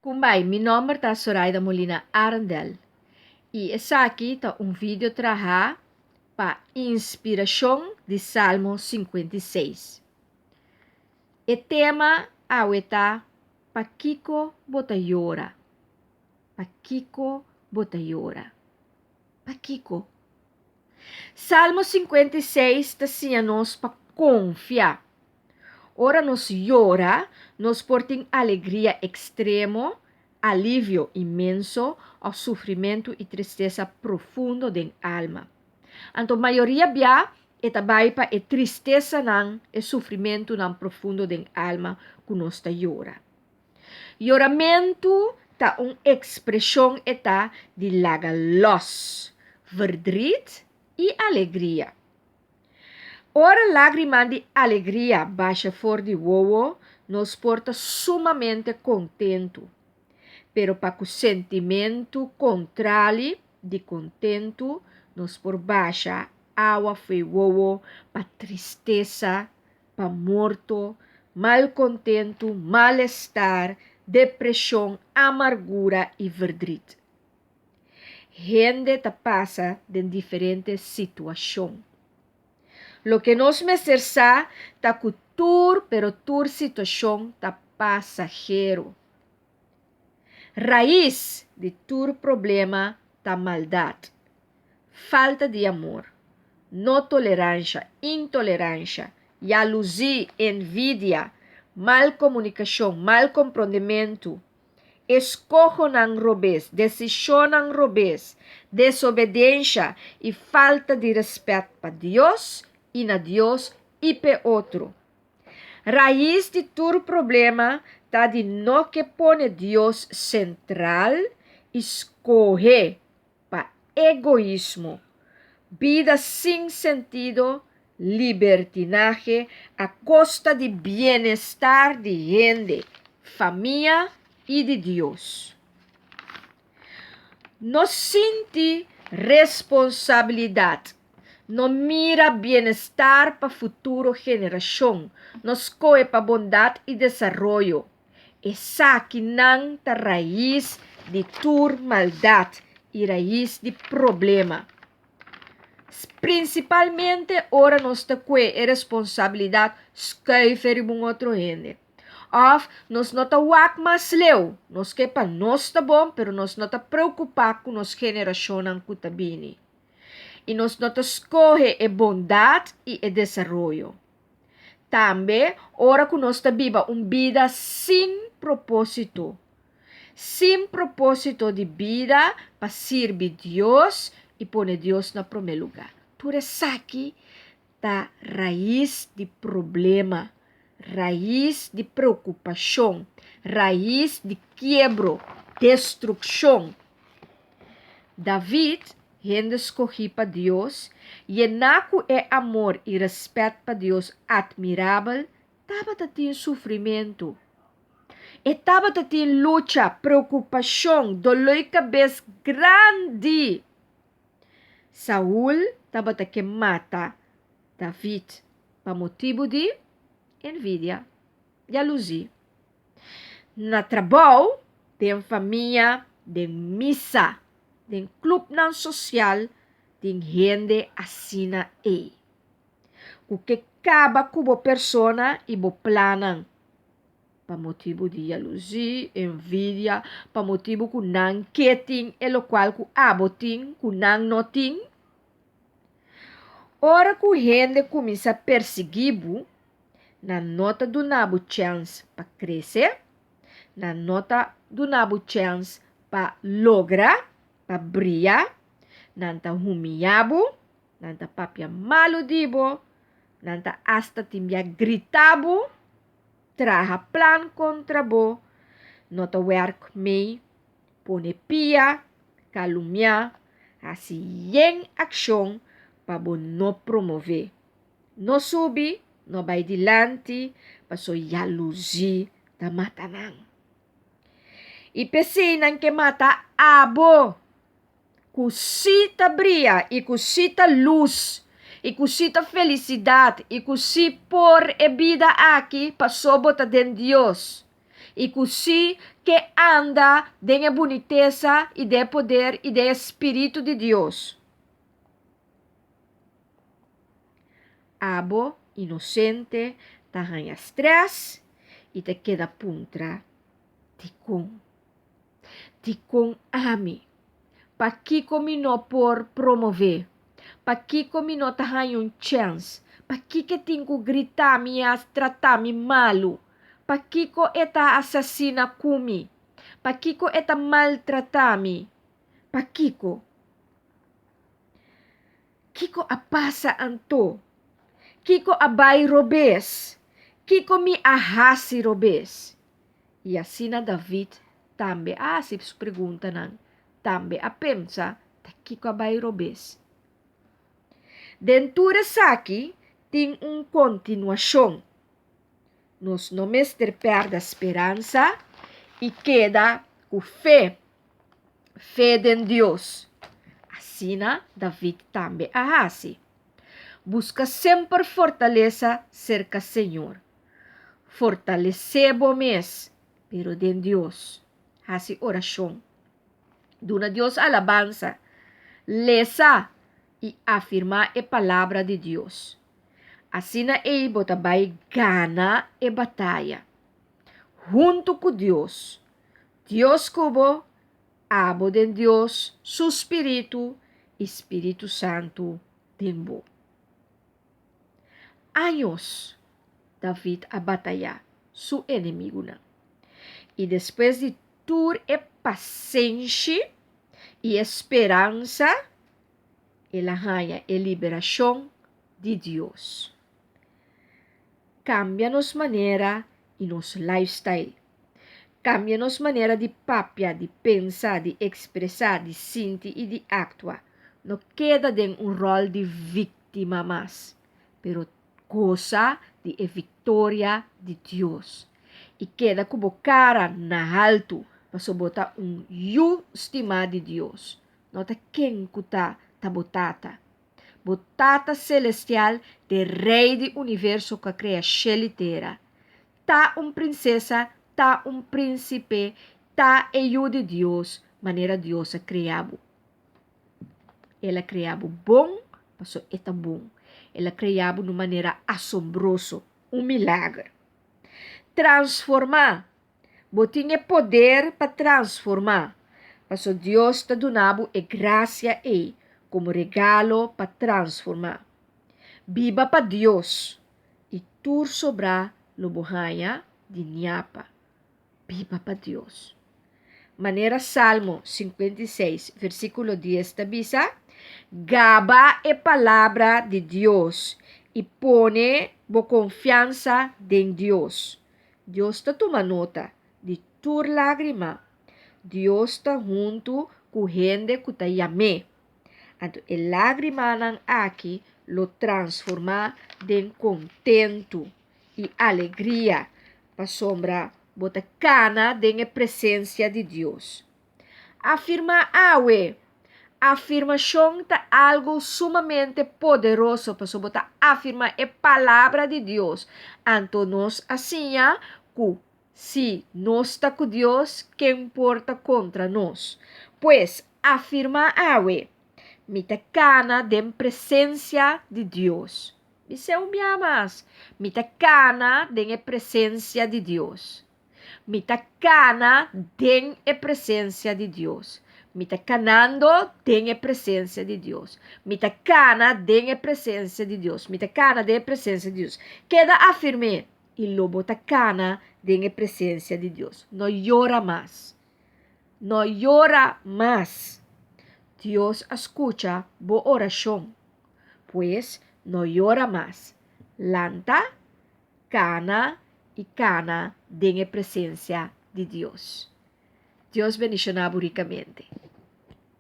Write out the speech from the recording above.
Kumbai, mi nomber ta Soraida Molina Arendel i esaki ta un video trahá pa inspirashon di Salmo 56. E tema awe ta Pakiko bo ta yora? Pakiko bo ta yora? Pakiko? Salmo 56 ta siña nos pa konfia. Ora nos yora, nos por tin alegria ekstremo, alivio inmenso òf sufrimentu i tristesa profundo den alma. Anto mayoria bia e ta bai pa e tristesanan, e sufrimentunan profundo den alma ku nos ta yora. Yoramentu ta un ekspreshon e ta di laga lòs, verdriet i alegria. Ora lágrimanan di alegria basha for di wowo, nos por ta sumamente kontentu. Pero pa ku sentimentu kontrali di kontentu, nos por basha awa fo'i wowo pa tristesa, pa morto, malkontentu, malestar, depreshon, amargura i verdriet. Hende ta pasa den diferente situashon. Loke nos mester sa ta ku tur pero tur situashon ta pasahero. Rais di tur problema ta maldat, falta di amor, no toleransha, intoleransha, yaluzí, envidia, mal komunikashon, mal komprondementu, Eskohonan robes, desishonnan robes, desobediensha i falta di rèspèt pa Dios i na Dios i p'e otro. Rais di tur problema ta di no ke pone Dios sentral i skohe pa egoismo, bida sin sentido, libertinahe a kosta di bienestar di hende, famia i di Dios. No sinti responsabilidat, no mira bienestar pa futuro generashon, no skohe pa bondat i desaroyo. Esakinan ta rais di tur maldat i rais di problema. Prinsipalmente ora nos ta kue e responsabilidat skuif riba un otro hende. Òf nos no ta wak mas leu, nos ke pa nos ta bon, pero nos no ta preokupá ku nos generashonnan ku ta bini. I nos no ta skohe e bondat i e desaroyo. Tambe ora ku nos ta biba un bida sin propósito, sin propósito di bida pa sirbi Dios i pone Dios na promé lugá. Tur esaki ta rais di problema, rais di preokupashon, rais di kiebro, destrukshon. David, hende skohí pa Dios, yená ku e amor i rèspèt pa Dios atmirabel, tabata tin sufrimentu. E tabata tin lucha, preokupashon, doloi kabes grandi. Saul tabata ke mata David pa motibu di envidia, yaluzí. Na trabou, den famia, den misa, den klupnan sosial tin hende asina ei. Ku ke kaba ku bo persona i bo plannan pa motibu di yaluzí, envidia, pa motibu ku nan ke tin e lokual ku abo tin ku nan no tin. Ora ku hende kuminsá persiguí bo, Nan no ta duna bo chèns pa krese, nan no ta duna bo chèns pa logra, pa bria, nan ta humiyá bo, nan ta papia malu di bo, nan ta asta tin bia grita bo, traha plan kontra bo, no ta wèrk mei, pone pia, kalumiá, hasi yen akshon pa bo no promové. No subi, no bai dilanti, paso yaluzi ta mata nan. I p'esei nan ke mata abo, ku sí ta bria i ku sí ta lus i ku sí ta felisidat i ku sí por e bida aki paso bo ta den Dios. I ku sí ke anda den e bunitesa i den e poder i den e spiritu di Dios. Abo inosente ta haña strès i ta keda puntra, Dikon? Dikon ami? Pakiko mi no por promové? Pakiko mi no ta haña un chèns? Pakiko e tin ku grita mi i a trata mi malu? Pakiko e ta asasina ku mi? Pakiko e ta maltratá mi? Pakiko? Kiko a pasa anto? Kiko a bai robes? Kiko mi a hasi robes? I asina David tambe a hasi su preguntanan, tambe a pensa ta kiko a bai robes. Den tur esaki tin un kontinuashon. Nos no mester pèrdè speransa i keda ku fe, fe den Dios. Asina David tambe a hasi. Buska semper fortalesa serka Señor. Fortalesé bo mes, pero den Dios. Hasi orashon. Duna Dios alabansa. Lesa i afirmá e Palabra di Dios. Asina ei bo ta bai gana e bataya. Huntu ku Dios. Dios ku bo, abo den Dios su spiritu i Spiritu Santu den bo. Años David a batayá su enemigunan. I despues di tur e pasenshi i e speransa, el a haña e liberashon di Dios. Kambia nos manera i nos lifestyle. Kambia nos manera di papia, di pensa, di ekspresá, di sinti i di aktua. No keda den un ròl di víktima mas, pero gosa di e viktoria di Dios. I keda ku bo kara na haltu, pasobra bo ta un yu stimá di Dios. No ta ken ku ta ta bo Tata. Bo Tata Selestial t'e Rei di universo ku a krea shel i tera. Ta un prinsesa, ta un prínsipe, ta e Yu di Dios, manera Dios a krea bo. El a krea bo bon, pasobra e ta bon. El a krea bo na un manera asombroso, un milager. Transformá Bo tin e poder pa transformá, paso Dios ta duna bo e grasia ei komo regalo pa transformá. Biba pa Dios, i tur sobrá lo bo haña di ñapa. Biba pa Dios. Manera Salmo 56, versíkulo 10 ta bisa, Gaba e palabra di Dios i pone bo konfiansa den Dios. Dios ta tuma nota di tur lágrima. Dios ta huntu ku hende ku ta yam'é. Anto e lágrimanan aki lo transformá den kontentu i alegria pasobra bo ta kana den e presensia di Dios. Afirmá awe. Afirmashon ta algu sumamente poderoso pasobra bo ta afirmá e Palabra di Dios. Anto nos a siña ku si nos ta ku Dios, ken por ta kontra nos? Pues, afirmá awe, Mi ta kana den presensia di Dios. Bis'é un bia mas, Mi ta kana den e presensia di Dios. Mi ta kana den e presensia di Dios. Mi ta kanando den e presensia di Dios. Mi ta kana den e presensia di Dios. Mi ta kana den e presensia di Dios. Keda afirm'é i lo bo ta kana den e presensia di Dios. No yora mas. No yora mas. Dios a skucha bo orashon. Pues, no yora mas. Lanta, kana i kana den e presensia di Dios. Dios bendishoná bo rikamente.